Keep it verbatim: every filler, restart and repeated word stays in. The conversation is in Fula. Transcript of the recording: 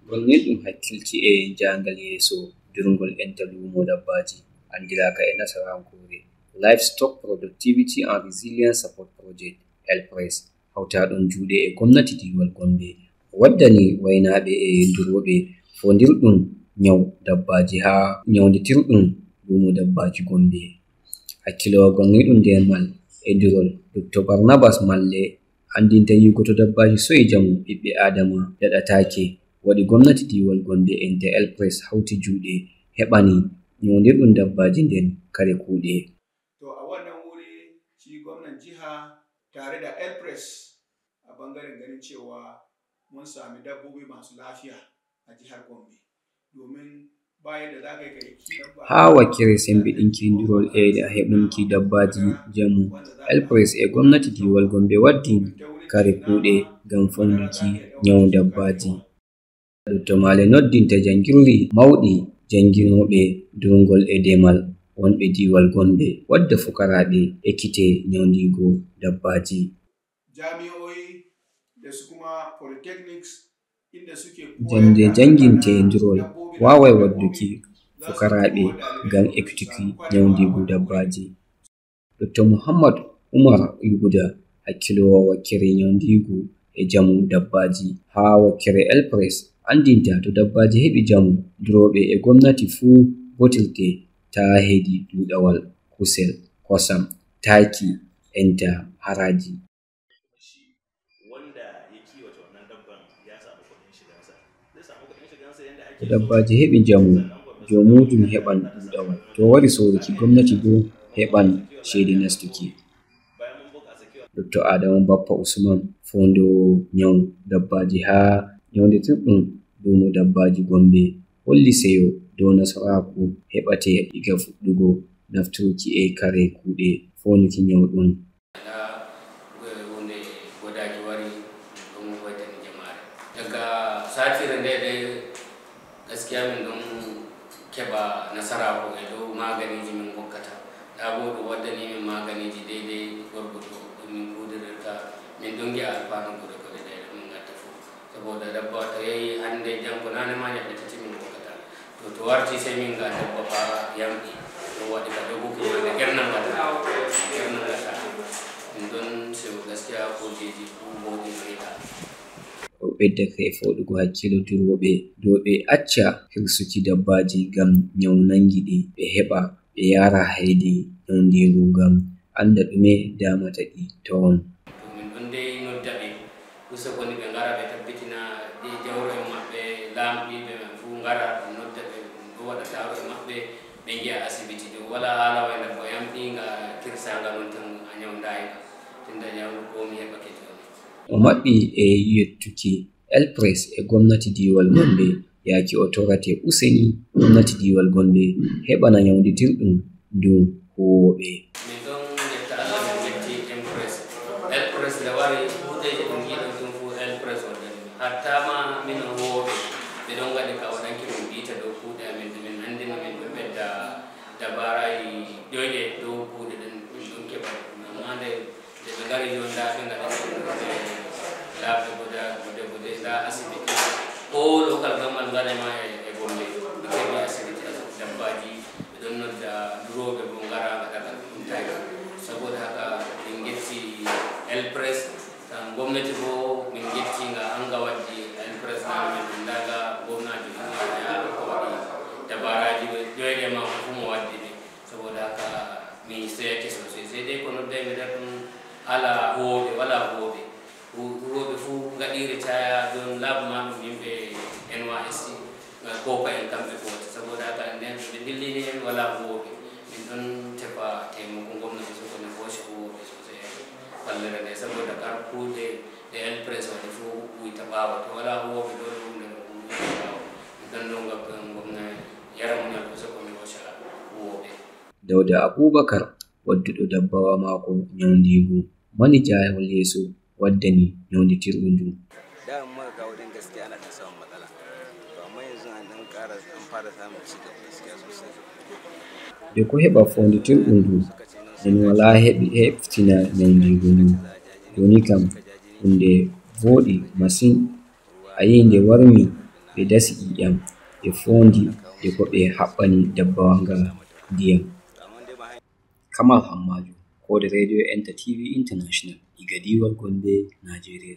Ngol nen ɗum hakkilti e jaangal yeeso durngol enta luumo dabbaaji, anndiraaka e nasarankore Livestock Productivity and Resilience Support Project, L P R E S, hawtaaɗum juuɗe e gomnati diiwal Gombe. O waddani waynaaɓe e durooɓe foondirɗum ñaw dabbaaji haa ñawnditirɗum luumo dabbaaji Gombe. Hakkiloowo gonɗinɗum demal e durol, Doktor Barnabas Malle, anndinta yi'ugo to dabbaaji so'i jamu ɓiɓɓe Aadama daɗataake, waɗi gomnati diiwal Gombe enta L P R E S hawti juuɗe, heɓani ñawndirɗum dabbaaji nden kare kuuɗe. To a wannan wuri, shi gwamnan jiha tare da L P R E S a bangaren ganin cewa mun sami dabbobi masu lafiya a jihar Gombe. Domin ba yadda za ka yi ka yi kiwon dabba Haa wakkere sembiɗinki durol e heɓunki dabbaaji jamu, L P R E S e gomnati diiwal Gombe waddi kare kuuɗe ngam foonduki ñaw dabbaaji. Doktor Malle noddinta janngirli mawɗi jannginooɓe durngol e demal wonɓe diiwal Gombe, wadda fukaraaɓe ekkite ñawndiigo dabbaaji. Jami'o'i da su kuma polytechnics inda suke koyar Jannde da jannginte e durol waaway wadduki fukaraaɓe ngam ekkituki ñawndiigo dabbaaji. Doktor Muhammad Umar Yuguda, hakkiloowo wakkere ñawndiigu e jamu dabbaaji haa wakkere L P R E S, anndinta to dabbaaji heɓi jamu, durooɓe e gomnati fuu botirte taa hedi duɗawal, kusel, kosam, taaki, enta haraaji. Wanda ya kiwata wannan dabban ya samu kuɗin shigansa. Zai samu kuɗin shigansa yadda ake To so. Dabbaaji heɓi jamu, joomuujum heɓan duɗawal. To wari sooruki, gomnati boo heɓan ceede nastuki. Bayan mun bunƙasa kiwon Doktor Adamu Baffa Usman, foondoowo ñaw dabbaaji haa ñawnditirɗum luumo dabbaaji Gombe, holli seyo dow nasaraaku heɓate iga fuɗɗugo nafturki e kare kuuɗe foonduki ñaw ɗum. Ndaa huunde godaaji wari, ɗum hoytani jamaare. Daga saatire nde de, gaskiya min ɗon keɓa nasaraaku e dow maaganiiji min ngokkata. Ndaa boo ɗum waddani min maaganiiji deydey gorko to ɗum min kuudirirta. Min ɗon ngi'a alfaanu goɗɗe goɗɗe ɗe ɗum min ngatta fuu. Saboda dabba to yahi hannde, janngo, naane ma ñalɗe tati min ngokkata. To, to warti sey min nga dabba fa yamɗi. Ɗum waɗi ka doguki ma nde gernal ngal. Gernal ngal ta. Min ɗon sewo gaskiya kuujeji ɗum booɗi no yiɗa. O ɓeddake e fooɗugo hakkiilo durooɓe dow ɓe acca hirsuki dabbaaji ngam ñaw nangi ɗi, ɓe heɓa ɓe yaara hedi ñawndiigu ngam annda ɗume damata ɗi toon. To min ɗon dey nodda ɓe, useko ni ɓe ngara ɓe tabbitina ɗi jawro en maɓɓe, laamɗiiɓe men fuu ngara, ɗum nodda ɓe, ɗum ɗo waɗa taaro e maɓɓe, ɓe ngi'a asibiti ɗo. Walaa haala wayna ko yamɗiinga, kirsaanga non tan a ñawndaayinga. Tunda ñawndu ko mi heɓake jooni. O maɓɓi e yettuki L P R E S e gomnati diiwal Gombe, yaaki o torrate useni gomnati diiwal Gombe heɓana ñawnditirɗum ndu huwooɓe. Min ɗon ngetta Allah, min ngetti L P R E S. L P R E S nde wari, kuuɗeeji ɗum yiɗon ɗum fuu L P R E S waɗani min. Hatta ma minen huwooɓe, ɓe ɗon ngaɗi ka waɗanki min biita dow kuuɗe amin, ɗe min anndino min ɗon ɓedda dabaaraaji ƴoyɗe dow kuuɗe ɗen min ɗon keɓa ɗum. Ammaa nde Nde ɓe ngari jooni, ndaa ɓe ngaɗa laaɓe guda, guda, guda, ndaa asibiti. Ko local government ngaɗa ma e, e Gombe. Ɓe keɓi asibiti, asibiti dabbaaji. Ɓe ɗon nodda durooɓe bo ngara ngaɗa ka ɗum tayka. Saboda haka min ngetti L P R E S. Tan gomnati bo min ngetti nga hanga waddi L P R E S na min anndaa nga gomnaajo ɗum ko waɗi dabaaraaji ɓe ƴoyɗe ma ko fu mo waddi ɗi. Saboda haka mi seyake sosai. Sai dai ko noddai mi nder ɗum ala huwooɓe, wala huwooɓe. Hu-, huwooɓe fu ngaɗi retire ɗon laabu ma ɗum yimɓe N Y S C, eh, kooka en kamɓe ko woni. Saboda haka nden to ɓe ndillini en wala huwooɓe. Min ɗon tefa taimako gomnati soko ne hoosa huwooɓe sosai e fallere nde. Saboda kar kuuɗe ɗe L P R E S waɗi fu wuyta ɓaawo. To wala huwooɓe dole hunde ɗo wuyta ɓaawo. Min ɗon ɗo ngam gomna yara muñal ko soko ne hoosa huwooɓe. Dauda Abubakar, wadduɗo dabbawa maako nyawndiigu, mani jaayawol yeeso waddani nyawnditirdu ndu. Da in muka kawo din gaskiya ana ɗan samun matsala. To amma yanzu an ɗan ƙara, an fara samun ci gaba gaskiya sosai. Nde ko heɓa foonditirdu ndu, min walaa heɓi, heɓtina nyawndiigu ndu. Jooni kam, hunde vooɗi masin. A yi'i nde warmi Ɓe dasi ƴiiƴam, ɓe foondi de ko ɓe haɓɓani dabbawal ngal ndiyam. Kamal Hammaju, koode Radio Enter T V International, iga diiwal Gombe, Najeriya.